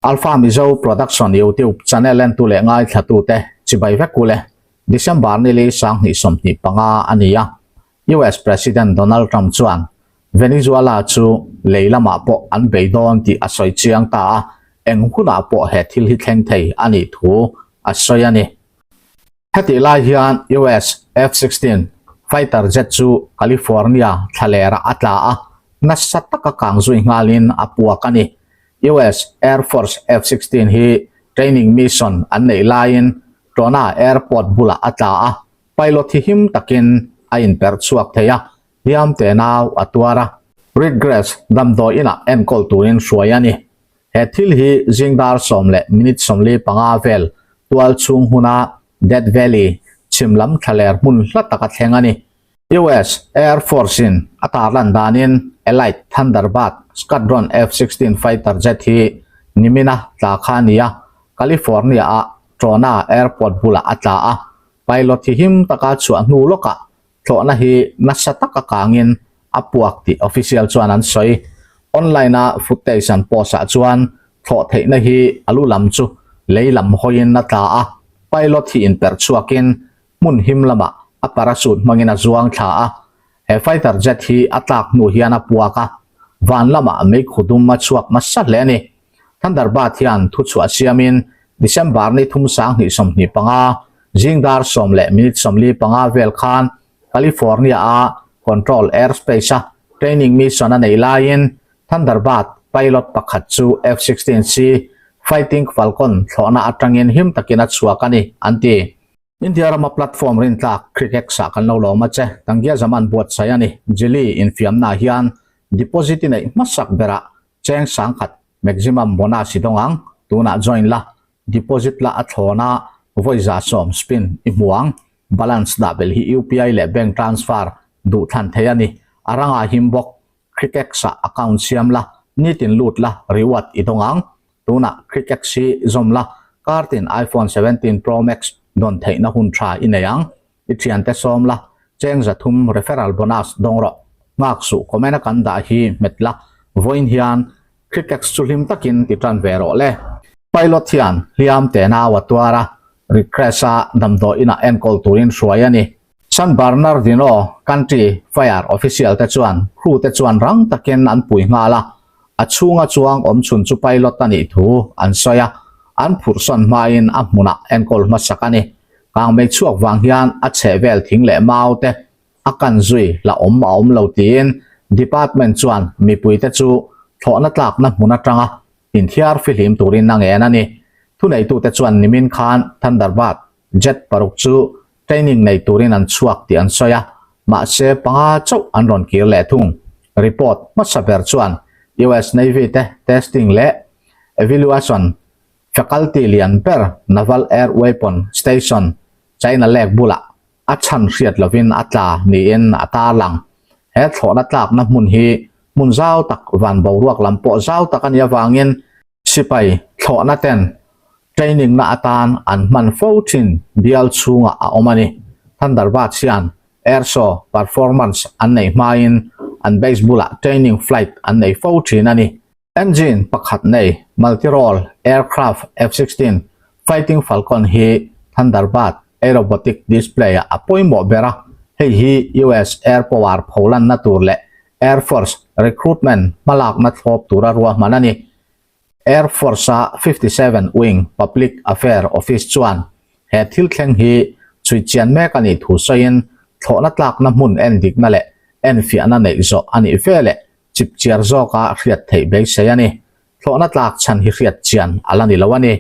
Alpha Mizo Production YouTube channel entu leh ngaithlatute chibai vek u le. December nili 2025 a ni a, US President Donald Trump chuan Venezuela chu lei lamah pawh an bei dawn tih a sawi chiang ta a, eng hunah pawh he thil hi thleng thei a nih thu a sawi a ni. Hetih lai hian US F-16 fighter jet chu California thlalerah a tla a, nasa taka kang zui nghalin a puak a ni. US Air Force F-16 hi training mission an neih laiin Trona Airport bulah a tla a, pilot hi him takin a inperh chhuak thei a, hliam te nau a tuar a. Ridgecrest damdawi inah enkawl turin hruai a ni. He thil hi zing dar 10:45 vel tual chhung hmuna Death Valley chhim lam thlaler hmun hla taka thleng a ni. US Air Force-in a tarlan danin Elite Thunderbird Squadron F-16 fighter jet hi nimina tla kha a ni a, California-a Trona Airport bulah a tla a, pilot hi him taka chhuah hnu lawkah Thlawhna hi nasa taka kangin a puak tih official chuan an sawi. Online-a footage an post-ah chuan thlawh theihna hi a lu lam chu lei lam hawiin a tla a, pilot hi inperh chhuakin hmun him lamah a parachute hmangin a zuang thla a. He fighter jet hi a tlak hnu hian a puak a, van lamah meikhu dum a chhuak nasa hle a ni. Thunderbird hian thuchhuah siamin December ni thum 2025 zing dar 10:45 vel khan California-a Control Airspace-a training mission a neih laiin Thunderbird pilot pakhat chu F-16C Fighting Falcon thlawhna atangin him takin a chhuak a ni, an ti. India rama platform rintlak Crickex ah kan lo lawm a che. Tangia Zaman buatsaih a ni. Jili infiamnaah hian deposit i neih hmasak berah Cheng 10,000 maximum bonus i dawng ang, tunah join la, deposit la a thlawn a, vawi 110 spin i hmu ang, balance dah belh hi UPI leh bank transfer duh thlan thei a ni, a rangah him bawk, Crickex ah account siam la, nitin lut la, reward i dawng ang, tunah Crickex hi zawm la, kartin iPhone 17 Pro Max dawn theihna hun tha i nei ang. I thiante sawm la, cheng 300 referral bonus dawng rawh. Nghak suh comment a kan dah hi hmet la, vawiin hian Crickex chu hlim takin ti tan ve rawh le. Pilot hian hliam te nau a tuar a, Ridgecrest a damdawi inah enkawl turin hruai a ni. San Bernardino Country Fire official te chuan crew te chuan rang takin an pui nghal a, a chhunga chuang awm chhun chu pilot a nih thu an sawi a, an phurhsawn hmain a hmunah enkawl hmasak a ni. Kangmei chhuak vang hian a chhehvel thing leh mau te a kan zui la awm a awm lo tiin department chuan mipuite chu thlawhna tlakna hmun atanga inthiar fihlim turin a ngen a ni. Thuneitute chuan nimin khan Thunderbird jet paruk chu training nei turin an chhuak tih an sawi a, mahse panga chauh an rawn kir leh thung. Report hmasa ber chuan US Navy te testing leh evaluation Faculty lian ber Naval Air Weapon Station, China Lake bulah a chhan hriat lovin a tla niin a tarlang. He thlawhna tlakna hmun hi hmun zau tak van boruak lam pawh zau tak a nih avangin sipai thlawhna ten training na atan an hman fo thin bial chhungah a awm a ni. Thunderbirds hian air show performance an neih hmain an base bulah training flight an nei fo thin a ni. Engine pakhat nei multi-role aircraft F-16 Fighting Falcon hi Thunderbird aerobatic display-ah a pawimawh ber a, hei hi US Air Power pholanna tur leh Air Force recruitment hmalakna thlawp tura ruahman a ni. Air Force-a 57 Wing Public Affair Office chuan he thil thleng hi chhui chian mek a nih thu sawiin thlawhna tlakna hmun endikna leh enfiahna neih zawh a nih veleh Chipchiar zawka hriat theih beisei a ni. Thlawhna tlak chhan hi hriat chian a la ni lo a ni.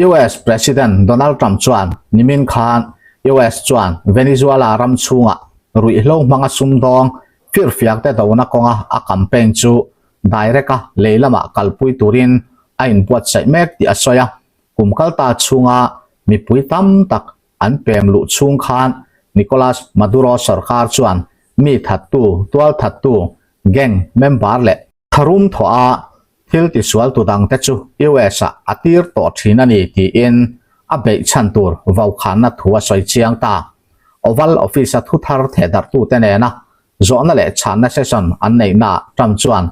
US President Donald Trump chuan nimin khan US chuan Venezuela ram chhungah ruihhlo hmanga sumdawng firfiakte dona kawnga a campaign chu direct-a lei lamah kalpui turin a inbuatsaih mek tih a sawi a. Kum kalta chhunga mipui tam tak An pem luh chhung khan Nicolas Maduro sorkar chuan mi thattu, tual thattu, gang member leh tharum thawh a thil tisual tu dangte chu US ah a tir tawh thin a ni tiin a beih chhan tur vaukhanna thu a sawi chiang ta. Oval Office a thuthar thehdarhtute nena zawhna leh chhanna session an neihnaah Trump chuan.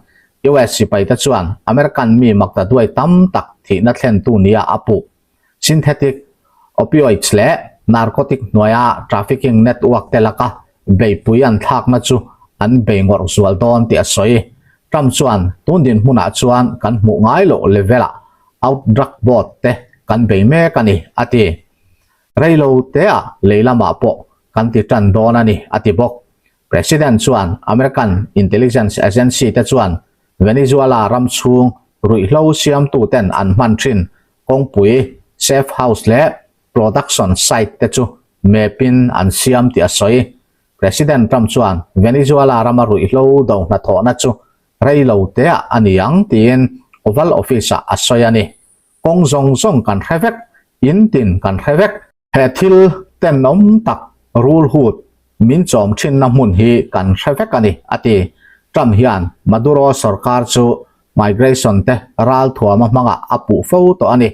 US sipaite chuan American mi maktaduai tam tak thihna thlentu nia a puh. Synthetic opioids leh narcotic hnuaia trafficking network te laka beihpui an thlakna chu an bei ngawrh zual dawn tih a sawi. Trump chuan tun dinhmunah chuan kan hmuh ngai loh level-ah out drug board te kan bei mek a ni, a ti. Reilo teah lei lamah pawh kan ti tan dawn a ni, a ti bawk. President chuan American intelligence agency te chuan Venezuela ram chhung ruihhlo siamtuten an hman thin kawngpui, safe house leh production site te chu map in an siam tih a sawi. President Trump chuan Venezuela rama ruihhlo do hnathawhna chu rei lo teah a ni ang tiin Oval Office-ah a sawi a ni. Kawng zawng zawng kan hre vek, in tin kan hre vek. He thil tenawm tak rulhut min chawm thinna hmun hi kan hre vek a ni, a ti. Trump hian Maduro sorkar chu migration te ralthuama hmangah a puh fo tawh a ni.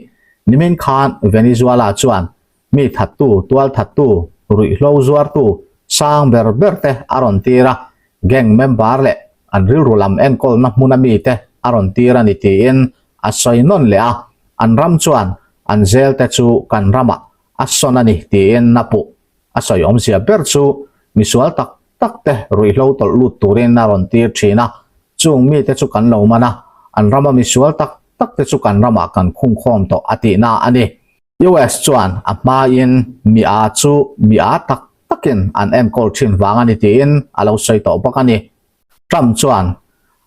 Nimin khan Venezuela chuan mi thattu, tualthattu, ruihhlo zuartu sang ber ber te a rawn tir a, gang member leh an rilru lam enkawlna hmuna mite a rawn tir a ni tiin a sawi nawn leh a, an ram chuan an zel te chu kan ramah a sawn a ni tiin a puh. A sawi awmzia ber chu misual tak tak te ruihhlo tawlh lut turin a rawn tir thin a, chung mite chu kan lo man a, an rama misual tak tak te chu kan ramah kan khungkhawm tawh a tihna a ni. US chuan a hmain mi a chu mi a tak takin an enkawl thin vang a ni tiin a lo sawi tawh bawk a ni. Trump chuan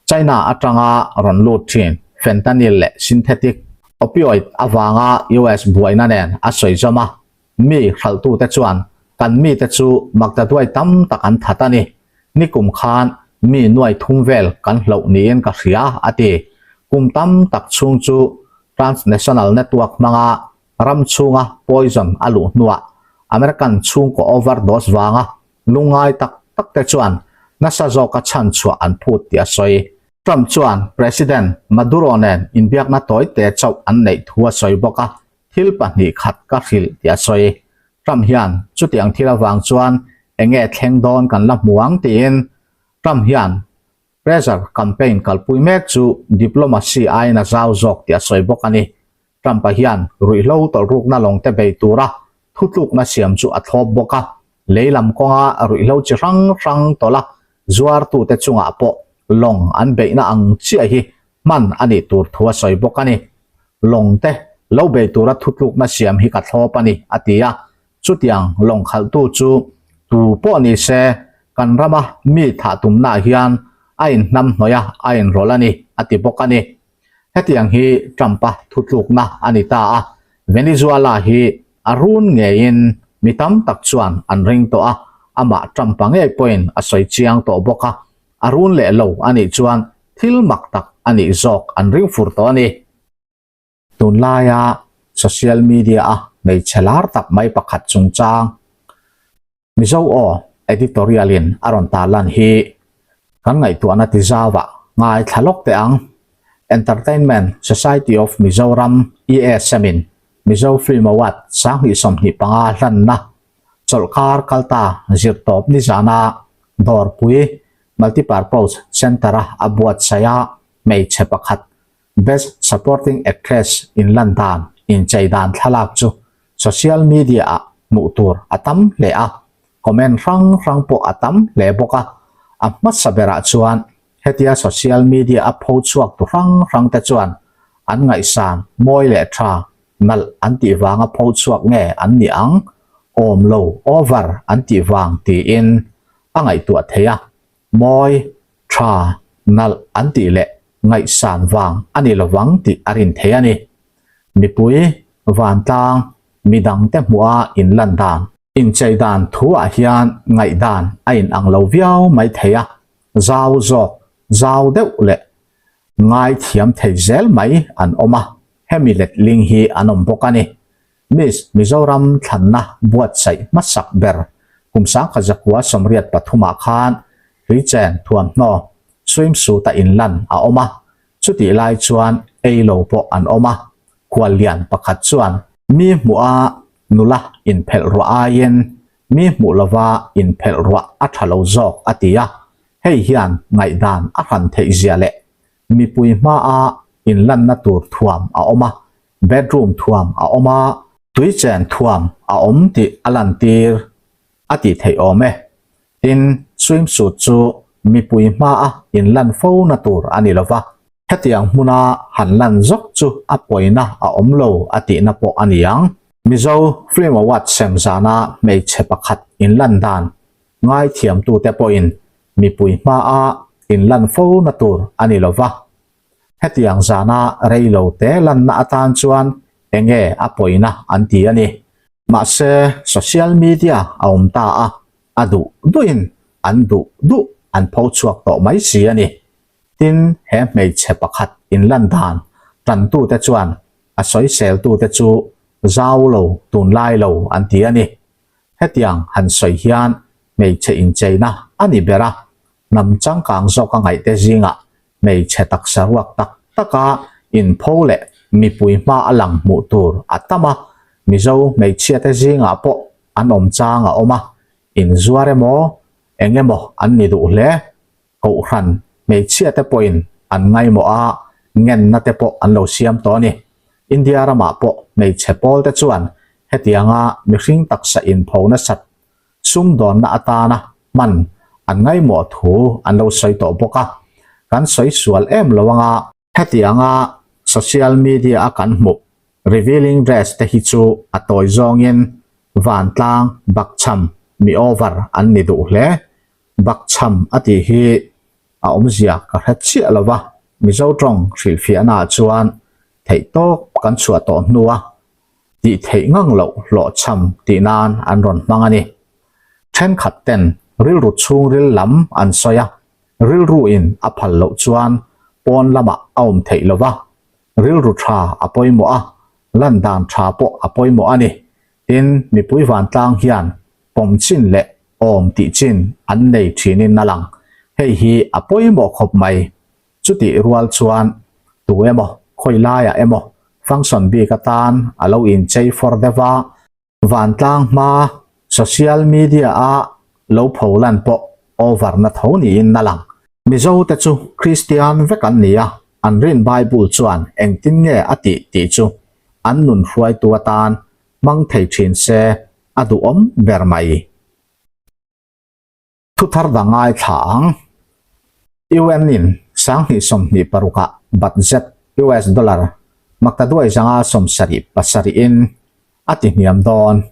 China atanga rawn lut thin fentanyl leh synthetic opioid avanga US buaina nen a sawi zawm a, mi hralhtute chuan kan mite chu maktaduai tam tak an that a ni. Nikum khan mi nuai thum vel kan hloh niin ka hria, a ti. Kum tam tak chhung chu transnational network hmanga ram chhunga poison a luh hnuah American chhungkaw overdose vanga lungngai tak tak te chuan nasa zawka chhan chhuah an phut tih a sawi. Trump chuan President Maduro nen inbiakna tawi te chauh an neih thu a sawi bawk a, thil pahnih khat ka hrilh tih a sawi. Trump hian chutiang thil avang chuan enge thleng dawn kan la hmu ang tiin Trump hian pressure campaign kalpui mek chu diplomacy aiin a zau zawk tih a sawi bawk a ni. Trump-a hian ruihhlo tawlhrukna lawngte bei tura thutlukna siam chu a thlawp bawk a, lei lam kawnga ruihhlo chi hrang hrang tawlha zuartute chungah pawh lawng an beihna ang chiah hi hman a nih tur thu a sawi bawk a ni. Lawngte lo bei tura thutlukna siam hi ka thlawp a ni, a ti a. Chutiang lawng khalhtu chu tu pawh ni se kan rama mi thah tumnaah hian a inhnamhnawih a, a inrawlh a ni, a ti bawk a ni. Hetiang hi Trump-a thutlukna a ni ta a, Venezuela hi a run ngeiin mi tam tak chuan an ring tawh a, amah Trump-a ngei pawhin a sawi chiang tawh bawk a, a run leh lo a nih chuan thil mak tak a nih zawk an ring fur tawh a ni. Tunlaia social media-a hmeichhe lar tak mai pakhat chungchang Mizo aw editorial in a rawn tarlan hi kan ngaihtuahna ti zauah ngaithla lawk teh ang. Entertainment Society of Mizoram, ESM, in Mizo Film Award 2025 hlanna chawlhkar kalta zirtawp nizana Dawrpui Multipurpose Centre-a a buatsaih a hmeichhe pakhat Best Supporting Actress inlan dan inchei dan thlalak chu Social media ah hmuh tur a tam hle a, comment hrang hrang pawh a tam hle bawk a. A hmasa berah chuan hetia social media a pho chhuak tu hrang hrang te chuan an ngaihsan mawi leh tha nalh an tih vanga pho chhuak nge an nih ang, awm lo over an tih vang tiin a ngaihtuah thei a. Mawi, tha, nalh an tih leh ngaihsan vang a ni lovang tih a rin thei a ni. Mipui, vantlang, midangte hmuha inlan dan, inchei dan thuah hian ngaihdan a inang lo viau mai thei a, zau zawk, zau deuh leh ngaithiam thei zel mai an awm a, hemi letling hi an awm bawk a ni. Miss Mizoram thlanna buatsaih hmasak ber kum 1983 ah khan Hluichen thuamhnaw swimsuit a inlan a awm a, chutih lai chuan ei lo pawh an awm a, khuallian pakhat chuan mi hmuh a nula inphelh ruah aiin mi hmuh lova inphelh ruah a tha lo zawk a ti a, hei hian ngaihdan a hran theih zia leh. Mipui hmaa inlanna tur thuam a awm a, bedroom thuam a awm a, tuichen thuam a awm tih a lantir a tih theih awm e. Tin, swimsuit chu mipui hmaa inlan fo na tur a ni lova, hetiang hmuna han lan zawk chu a pawina a awm lo a tihna pawh a ni ang. Mizo Film Award sem zana hmeichhe pakhat inlan dan ngaithiamtute pawhin mipui hmaa inlan fo na tur a ni lova, hetiang zana rei lo te lanna atan chuan enge a pawina an ti a ni. Mahse, social media a awm ta a, a duh duhin an duh duh an pho chhuak tawh mai si a ni. Tin, he hmeichhe pakhat inlan dan tantute chuan a sawiseltute chu zau lo, tunlai lo an ti a ni. Hetiang han sawi hian hmeichhe incheina a ni ber a, hnam changkang zawk a ngaihte zingah hmeichhe taksa ruak tak taka inpho leh mipui hma a lang hmuh tur a tam a, Mizo hmeichhiate zingah pawh an awm chang a awm a, inzuar emaw eng emaw an ni duh hle. Kohhran hmeichhiate pawhin an ngaimawh a, ngenna te pawh an lo siam tawh a ni. India ramah pawh hmeichhe pawlte chuan hetianga mihring taksa inpho nasat sumdawnna atana hman an ngaimawh thu an lo sawi tawh bawk a, kan sawi sual em lo anga. Hetianga social media a kan hmuh revealing dress te hi chu a tawi zawngin vantlang bakchham mi over an ni duh hle. Bakchham a tih hi a awmzia ka hre chiah lo va, Mizo tawng hrilhfiahna ah chuan theih tawk kan chhuah tawh hnua tih theih ngang loh hlawhchham tih nan an rawn hmang a ni. Thenkhat ten rilru chhungril lam an sawi a, rilru in a phal loh chuan pawn lamah a awm theih lo va, rilru tha a pawimawh a, lan dan tha pawh a pawimawh a ni. Tin, mipui vantlang hian pawm chin leh awm tih chin an nei thinin a lang. Hei hi a pawimawh khawp mai. Chutih rual chuan tu emaw, khawi laiah emaw function bik atan a lo inchei fawr deuh a, vantlang hma social media a lo pho lan pawh over na tho niin a lang. Mizo te chu Kristian vek an ni a, an rin Bible chuan engtin nge a tih tih chu an nun hruaitu atan hmang thei thin se a duhawm ber mai. Thuthar dang ngaithla ang. UN in 2026 ah budget US dollar maktaduai zanga 77 in a ti hniam dawn.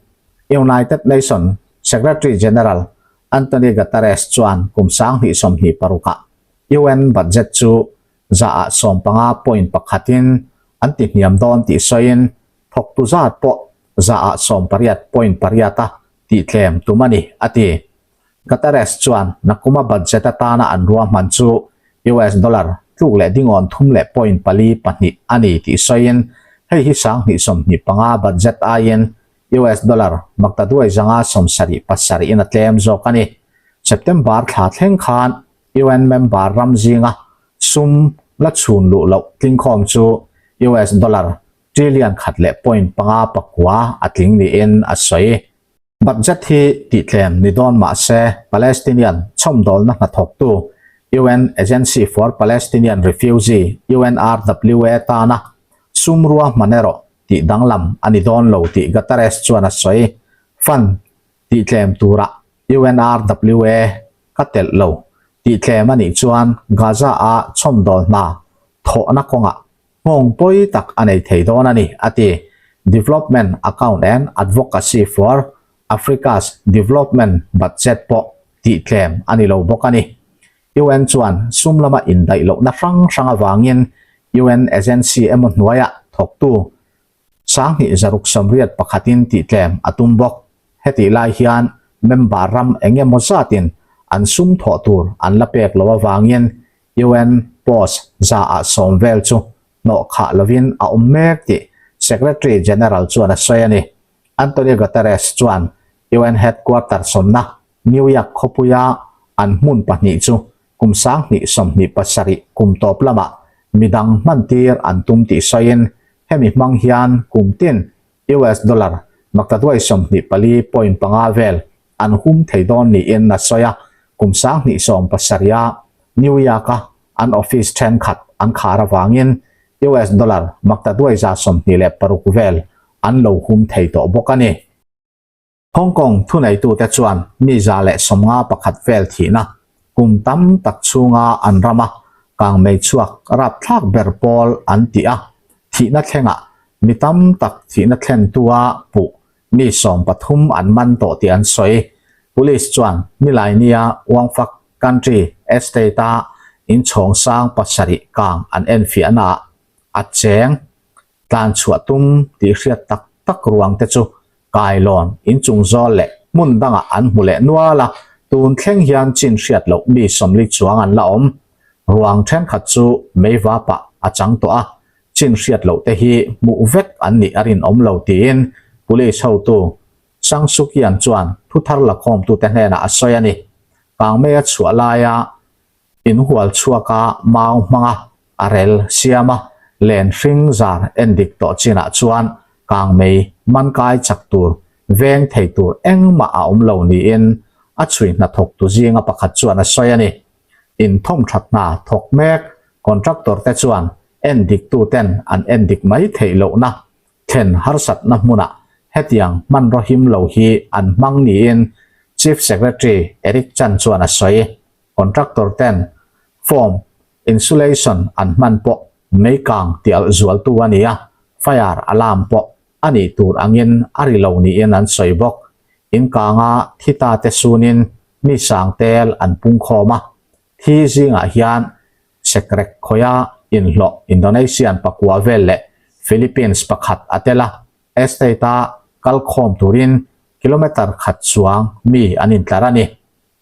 United Nation Secretary General Antonio Guterres chuan kum 2026 ah UN budget chu za ah 15.1 in an ti hniam dawn tih sawiin thawktu zat pawh za ah 18.8 a tihtlem tum a ni, a ti. Guterres chuan nakuma budget atana an ruahman chu US dollar tluk leh dingawn thum leh point pali pahnih a ni tih sawiin hei hi 2025 budget aiin US dollar maktaduai zanga 77 in a tlem zawk a ni. September thla thleng khan UN member ram zinga sum la chhun luh loh tlingkhawm chu US dollar trillion khat leh point panga pakua a tling niin a sawi. Budget hi tihtlem ni dawn mah se Palestinian chhawmdawlna hnathawktu UN Agency for Palestinian Refugee, UNRWA, tana sum ruahman erawh tih danglam a ni dawn lo tih Guterres chuan a sawi. Fund tihtlem tura UNRWA ka telh lo tihtlem a nih chuan Gaza-a chhawmdawl hna thawhna kawngah nghawng pawi tak a nei thei dawn a ni, a ti. Development Account and Advocacy for Africa's Development budget pawh tihtlem a ni lo bawk a ni. UN chuan sum lama indaih lohna hrang hrang avangin UN agency emaw hnuaiah thawktu 2061 pakhatin tihtlem a tum bawk. Hetih lai hian member ram eng emaw zatin an sum thawh tur an la pek loh avangin UN post za ah sawm vel chu hnawh khah lovin a awm mek tih Secretary General chuan a sawi a ni. Antonio Guterres chuan UN headquarter sawmna New York khawpuia an hmun pahnih chu kum 2027 kum tawp lamah midang hmantir an tum tih sawiin hemi hmang hian kum tin US dollar maktaduai 24.5 vel an hum thei dawn niin a sawi a, kum 2070 a New York-a an office thenkhat an khar avangin US dollar maktaduai 26 vel an lo hum thei tawh bawk a ni. Hong Kong thuneitute chuan mi 151 vel thihna kum tam tak chhunga an rama kangmei chhuak rapthlak ber pawl an ti a, thihna thlengah mi tam tak thihna thlentua puh mi 13 an man tawh tih an sawi. Police chuan Nilainia Wang Fak Country Estate-a inchhawng sang pasarih kang an enfiahnaah a cheng tlan chhuah tum tih hriat tak tak ruang te chu kailawn inchung zawl leh hmun dangah an hmu leh nual a, tun thleng hian chin hriat loh mi 40 chuang an la awm. Ruang thenkhat chu meiva pah a chang tawh a, chin hriat loh te hi hmuh vek an nih a rinawm lo tiin Police hotu Sang Sukian chuan thuthar lakhawmtute hnenah a sawi a ni. Kangmei a chhuah laia inhual chhuaka mau hmanga a rel siam a, len hring zar en dik tawh chinah chuan kangmei mankai chak tur veng thei tur engmah a awm lo niin a chhui hnathawk tu zinga pakhat chuan a sawi a ni. Inthawm that hna thawk mek contractor te chuan en dik tu ten an en dik mai theih lohna thlen harsatna hmunah hetiang hmanraw him lo hi an hmang niin Chief Secretary Eric Chan chuan a sawi. Contractor ten foam insulation an hman pawh meikang tialh zualtu a ni a, fire alarm pawh a nih tur angin a ri lo niin an sawi bawk. Inkanga thi ta te sunin mi sang tel an pungkhawm a, thi zingah hian sekrek khawia inhlawh Indonesian pakua vel leh Philippines pakhat a tel a, estate-a kalkhawm turin kilometre khat chuang mi an intlar a ni.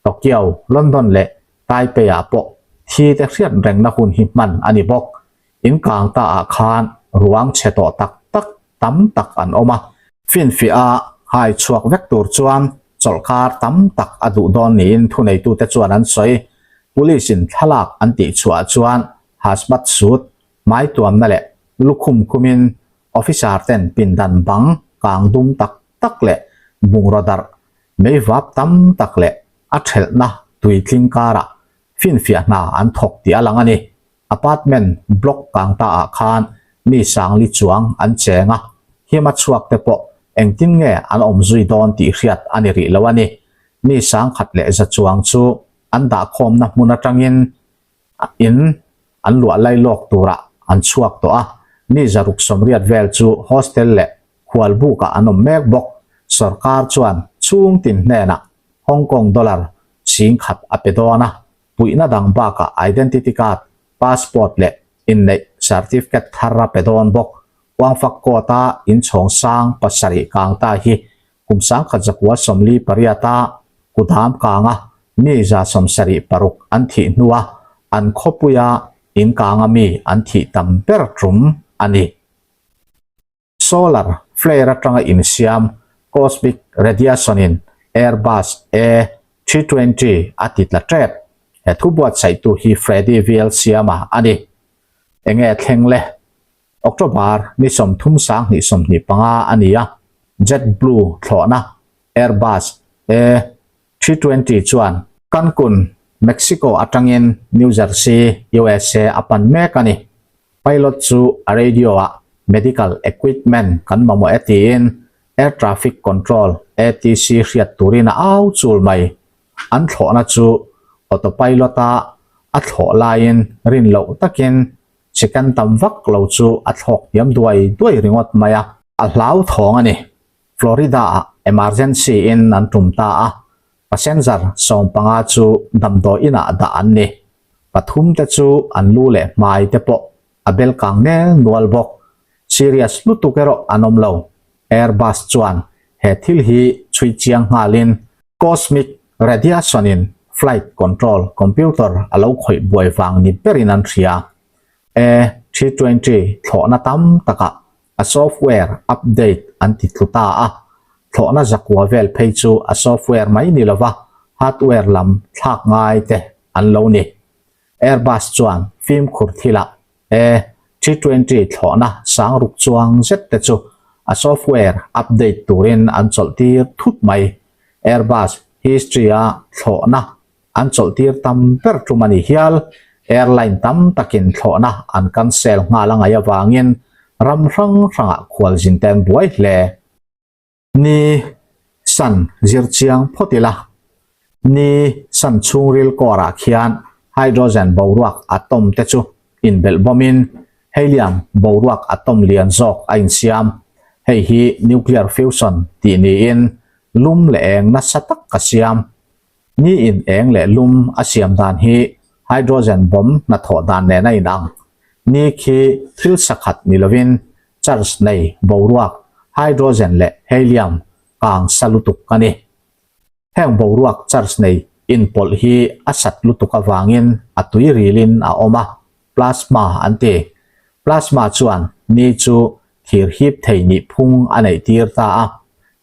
Tokyo, London leh Taipei-ah pawh thi te hriat rengna hun hi hman a ni bawk. In kang ta ah khan ruang chhe tawh tak tak tam tak an awm a. Finfiah a hai chhuak vek tur chuan chawlhkar tam tak a duh dawn niin thuneitute chuan an sawi. Police in thlalak an tih chhuah chuan hazmat suit, hmai tuamna leh lukhum khumin officer ten pindan bang kang dum tak tak leh bungraw darh Meivap tam tak leh a thelhna tuitling karah finfiah hna an thawk tih a lang a ni. Apartment block kang ta ah khan mi sangli chuang an cheng a, hima chhuak te pawh engtin nge an awm zui dawn tih hriat a ni rih lo a ni. Mi 1100 chuang chu an dahkhawmna hmun atangin in an luah lailawk turah an chhuak tawh a, mi 680 vel chu hostel leh Khualbukah an awm mek bawk. Sorkar chuan chhung tin hnenah Hong Kong dollar 10,000 a pe dawn a, puihna dang bakah identity card, passport leh inneih certificate thar a pe dawn bawk. Uangfak court-a inchhawng sang pasarih kang ta hi kum 1948-a kudam kanga mi 76 an thih hnua an khawpuia inkanga mi an thih tam ber tum a ni. Solar flare atanga insiam cosmic radiation in Airbus A 320 a ti tla tep. He thu buatsaihtu hi Freddy VL Siama a ni. Enge thleng le? October ni 30 2025 a ni a, JetBlue thlawhna Airbus A 320 chuan Cancun, Mexico atangin New Jersey, USA a pan mek a ni. Pilot chu a radio-ah medical equipment kan mamawh e tiin Air Traffic Control, ATC, hriat turin a au chul mai. An thlawhna chu autopilot-a a thlawh laiin rin loh takin second tam vak lo chu a thlawk hniam duai duai ringawt mai a. A hlauthawng a ni. Florida-ah emergency in an tum ta a, passenger 15 chu damdawi inah dah an ni. Pathum te chu an lu leh hmai te pawh a bel kang nel nual bawk. Serious lutuk erawh an awm lo. Airbus chuan he thil hi chhui chiang nghalin cosmic radiation in flight control computer a lo khawih buai vang ni berin an hria. A 320 thlawhna tam takah a software update an ti tlu ta a, thlawhna zakua vel phei chu a software mai ni lova hardware lam thlak ngai te an lo ni. Airbus chuan fimkhur thilah A 320 thlawhna sangruk chuang zet te chu a software update turin an chawlh tir thut mai. Airbus history-a thlawhna an chawlh tir tam ber tum a ni hial. Airline tam takin thlawhna an cancel nghal a ngaih avangin ram hrang hrangah khualzin te an buai hle. Ni san zir chiang phawt ila, ni san chhungril kawrah khian hydrogen boruak atom te chu inbelh bawmin helium boruak atom lian zawk a insiam. Hei hi nuclear fusion tih niin lum leh eng nasa tak a siam. Ni in eng leh lum a siam dan hi hydrogen bomb hnathawh dan nen a inang. Ni khi thil sakhat ni lovin charge nei boruak hydrogen leh helium kang sa lutuk a ni. Heng boruak charge nei inpawlh hi a sat lutuk avangin a tui rilin a awm a, plasma an ti. Plasma chuan ni chu thir hip thei nih phung a neih tir ta a,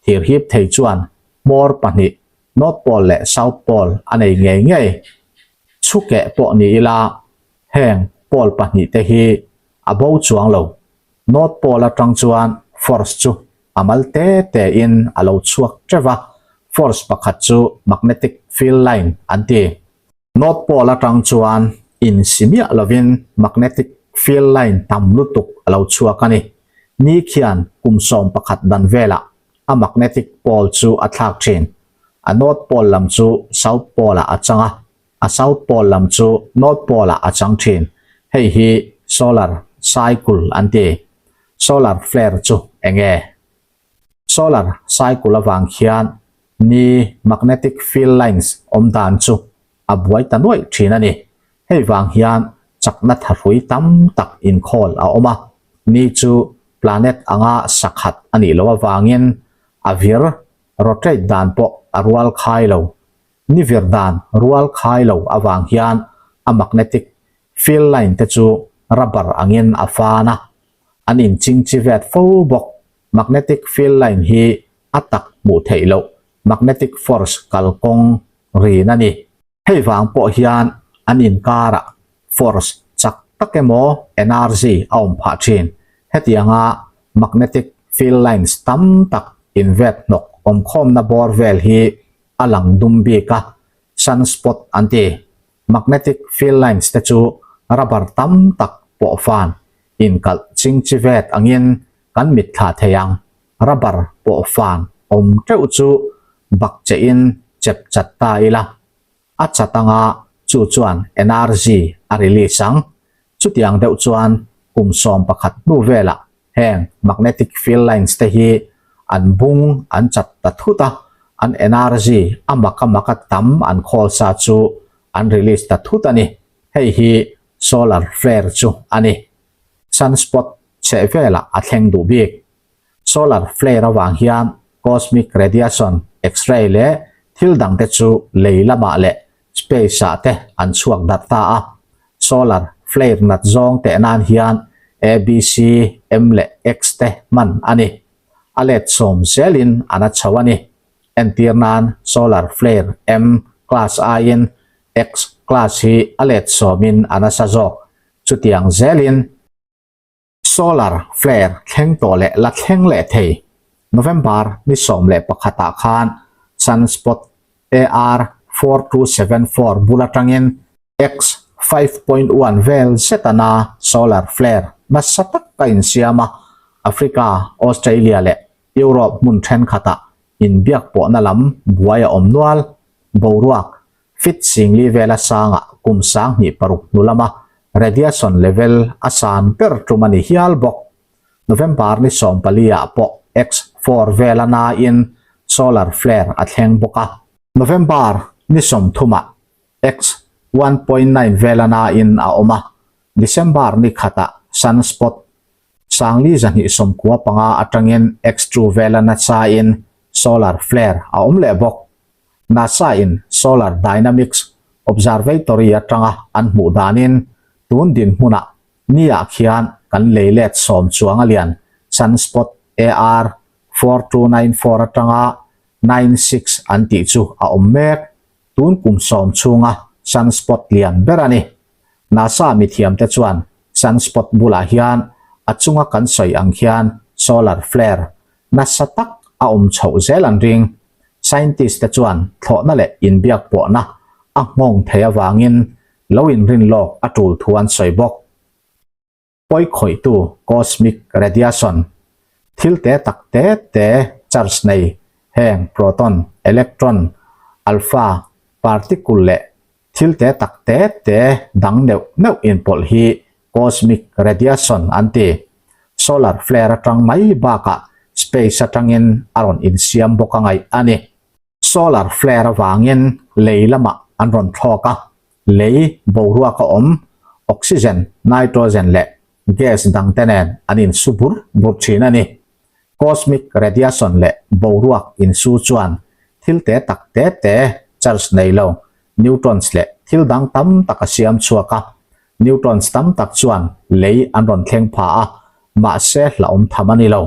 thir hip thei chuan hmawr pahnih North Pole leh South Pole a nei ngei ngei. Chhukeh pawh ni ila heng pole pahnihte hi a bo chuang lo. North Pole atang chuan force chu a mal te te in a lo chhuak teuh a, force pakhat chu magnetic field line an ti. North Pole atang chuan insi miah lovin magnetic field line tam lutuk a lo chhuak a ni. Ni khian kum 11 dan velah a magnetic pole chu a thlak thin. A north pole lam chu south pole ah a chang a, a south pole lam chu north pole ah a chang thin. Hei hi solar cycle an ti. Solar flare chu eng nge? Solar cycle avang khian ni magnetic field lines awm dan chu a buai ta nuaih thin a ni. Hei vang hian chakna thahrui tam tak inkhawl a awm a, ni chu planet anga sakhat a nih loh avangin a vir, rotate, dan pawh a rual khai lo. Ni vir dan rual khai lo avang hian a magnetic field line te chu rubber angin a fan a, an inchingchi vet fo bawk. Magnetic field line hi a tak hmuh theih loh magnetic force kalkawng rin a ni. Hei vang pawh hian an inkarah force chak tak emaw energy a awm phah thin. Hetianga magnetic field lines tam tak invet hnawk awmkhawmna bawr vel hi a lang dum bik a, sunspot an ti. Magnetic field lines te chu rubber tam tak pawh fan inkalh chingchi vet angin kan mitthla thei ang. Rubber pawh fan awm teuh chu bak che in chep chat ta ila, a chat anga chu chuan energy a release ang. Chutiang deuh chuan kum 11 hnu velah heng magnetic field lines te hi an bung an chat ta thut a, an energy a mak a mak a tam an khawl sa chu an release ta thut a ni. Hei hi solar flare chu a ni. Sunspot chheh velah a thleng duh bik. Solar flare avang hian cosmic radiation, X-ray leh thil dangte chu lei lamah leh space-ah te an chhuak darh ta a. Solar flare nat zawng teh nan hian A, B, C, M leh X te hman a ni. A let sawm zelin an a chho a ni. Entir nan solar flare M class aiin X class hi a let sawmin a nasa zawk. Chutiang zelin. Solar flare thleng tawh leh la thleng leh thei. November ni 11 ah khan sunspot AR 4274 bul atangin X 5.1 vel zet ana solar flare nasa tak a insiam a, Africa, Australia leh Europe hmun thenkhatah inbiak pawhna lam buai a awm nual. Boruak Fit singli vela sangah kum 2006 hnu lama radiation level a san ber tum a ni hial bawk. November ni 14 ah pawh X4 vela nain solar flare a thleng bawk a. November ni 30 ah X 1.9 vela nain a awm a. December ni khatah sunspot 4295 atangin X2 vela nasain solar flare a awm leh bawk. NASA-in Solar Dynamics Observatory atanga an hmuh danin tun dinhmunah ni-ah khian kan lei let sawm chuang a lian sunspot AR 4294 atanga 96 an tih chu a awm mek. Tun kum sawm chhunga sunspot lian ber a ni. NASA mithiamte chuan sunspot bulah hian a chunga kan sawi ang khian solar flare nasa tak a awm chhoh zel an ring. Scientist te chuan thlawhna leh inbiak pawhna a nghawng thei avangin lo inrin lawk a tul thu an sawi bawk. Pawi khawihtu cosmic radiation, thil te tak te te charge nei heng proton, electron, alpha particle leh thil te tak te te dang neuh neuh inpawlh hi cosmic radiation an ti. Solar flare atang mai bakah space atangin a rawn insiam bawk a ngaih a ni. Solar flare avangin lei lamah an rawn thlawk a, lei boruak a awm, oxygen, nitrogen leh gas dangte nen an insu bur bur thin a ni. Cosmic radiation leh boruak insu chuan thil te tak te te, charge nei lo, neutrons leh thil dang tam tak a siam chhuak a. Neutrons tam tak chuan lei an rawn thleng pha a, mahse hlauhawm tham a ni lo.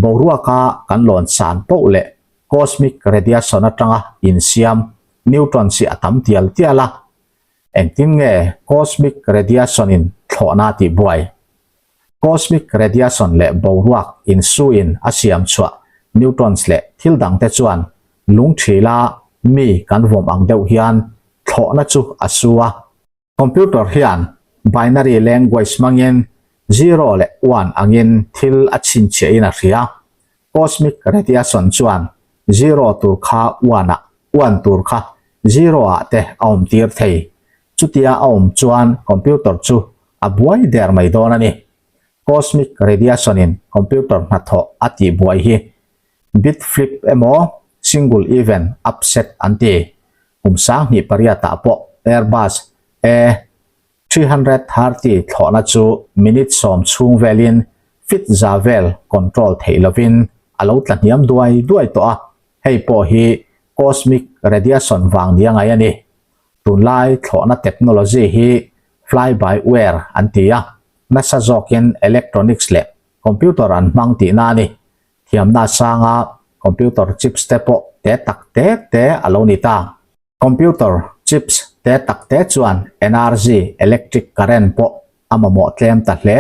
Boruaka kan lawn san poh leh cosmic radiation atanga insiam neutrons hi a tam tial tial a. Engtin nge cosmic radiation in thlawhna a tihbuai? Cosmic radiation leh boruak insuin a siam chhuah neutrons leh thil dangte chuan lungthila mi kan vawm ang deuh hian thlawhna chu a su a. Computer hian binary language hmangin zero leh one angin thil a chhinchhiahin a hria. Cosmic radiation chuan zero tur kha one ah, one tur kha zero ah te a awm tir thei. Chutia a awm chuan computer chu a buai der mai dawn a ni. Cosmic radiation in computer hnathawh a tihbuai hi bit flip emaw single event upset an ti. Kum 2008 ah pawh Airbus A 330 thlawhna chu minute sawm chhung velin feet za vel control theih lovin a lo tla hniam duai duai tawh a, hei pawh hi cosmic radiation vang nia ngai a ni. Tunlai thlawhna technology hi fly-by-wire an ti a, nasa zawkin electronics leh computer an hmang tihna a ni. Thiamna sanga computer chips te pawh te tak te te a lo ni ta. Computer chips te tak te chuan energy, electric current, pawh a mamawh tlem ta hle.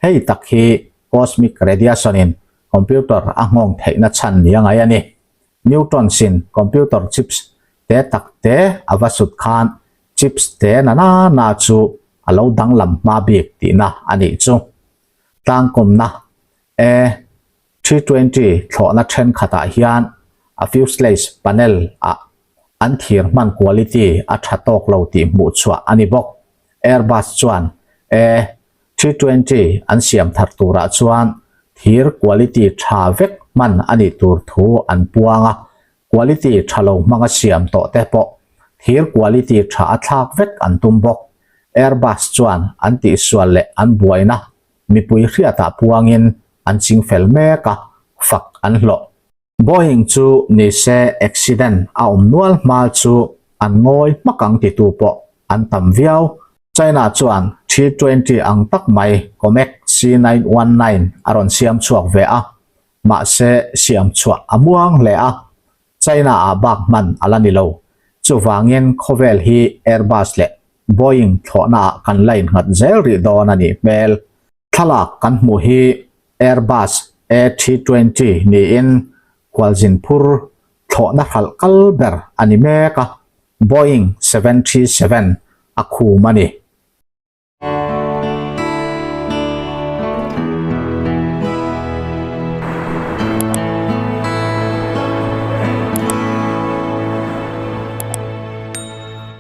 Hei tak hi cosmic radiation in computer a nghawng theihna chhan ni a ngai a ni. Neutrons in computer chips te tak te a va sut khan chips te na na na chu a lo danglam hma bik tihna a nih chu. Tlangkawmna A 320 thlawhna thenkhatah hian a fuselage panel ah an thir hman quality a tha tawk lo tih hmuh chhuah a ni bawk. Airbus chuan A 320 an siam thar turah chuan thir quality tha vek hman a nih tur thu an puang a, quality tha lo hmanga siam tawh te pawh thir quality tha a thlak vek an tum bawk. Airbus chuan an tihsual leh an buaina mipui hriatah puangin an ching fel mek a, fak an hlawh. Boeing chu ni se accident a awm nual hma chu an ngawi hmak ang titu pawh an tam viau. China chuan 320 ang tak mai Comac C919 a rawn siam chhuak ve a, mahse siam chhuah a muang hle a, China ah bak hman a la ni lo. Chuvangin khawvel hi Airbus leh Boeing thlawhna ah kan la innghat zel rih dawn a nih hmel. Thlalak kan hmuh hi Airbus A320 niin khualzin phur thlawhna hralh kal ber a ni mek a, Boeing 737 a khum a ni.